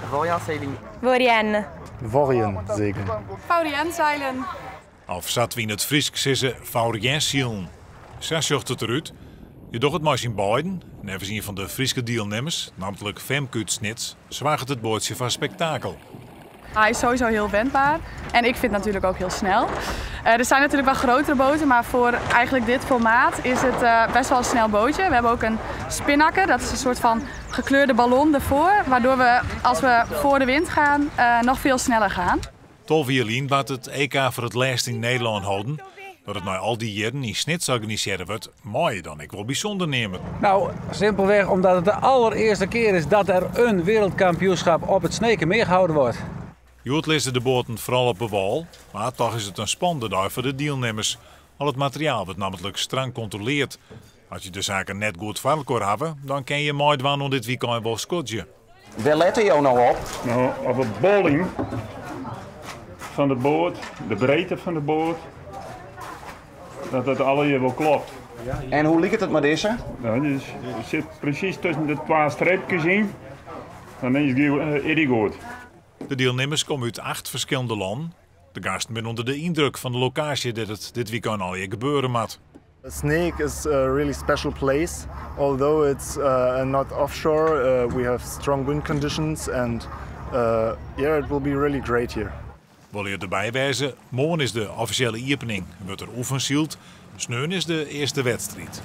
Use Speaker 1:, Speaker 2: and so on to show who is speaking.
Speaker 1: Vaurien sailing.
Speaker 2: Vaurien.
Speaker 3: Vaurien sailing.
Speaker 4: Vaurien sailen.
Speaker 5: Of sa't we yn it Frysk sizze, Vauriensilen. Sa sjocht it derút. Je dogge it mei syn beiden. Neffens ien fan de Fryske dielnimmers, nammentlik Femke út Snits, soarget it boatsje foar spektakel.
Speaker 4: Hij is sowieso heel wendbaar en ik vind het natuurlijk ook heel snel. Er zijn natuurlijk wel grotere boten, maar voor eigenlijk dit formaat is het best wel een snel bootje. We hebben ook een spinnaker, dat is een soort van gekleurde ballon ervoor, waardoor we als we voor de wind gaan nog veel sneller gaan.
Speaker 5: 12 jier lyn waard it EK foar it lêst yn Nederlân holden. Dat it nei al dy jierren yn Snits organisearre wurdt, mei je dan ek wol bysûnder neame.
Speaker 6: Nou, simpelweg omdat het de allereerste keer is dat er een wereldkampioenschap op het Snekermeer gehouden wordt.
Speaker 5: Hjoed lizze de boaten foaral op 'e wâl, mar dochs is it in spannende dei foar de dielnimmers. Al it materiaal wurdt nammentlik strang kontrolearre. As je de saken net goed foar elkoar hawwe, dan kinne je meidwaan oan dit wykein wol skodzje.
Speaker 7: Wêr lette jo no op?
Speaker 8: No, op de bolling fan de boat, de breedte fan de boat, dat dat allegear wol kloppet.
Speaker 7: En hoe liket it mei dizze?
Speaker 8: No, dus, it sit presys tusken de twa streepkes yn. Dan is it goed.
Speaker 5: De dielnimmers komme út acht ferskillende lannen. De gasten binne ûnder de yndruk fan de lokaasje dêr't it dit wykein allegear gebeure moat.
Speaker 3: Sneek is a really special place. Although it's not offshore, we have strong wind conditions and yeah, it will be really great here.
Speaker 5: Wolle je derby wêze? Moarn is de offisjele iepening. Wurdt der oefensyld. Sneon is de earste wedstriid.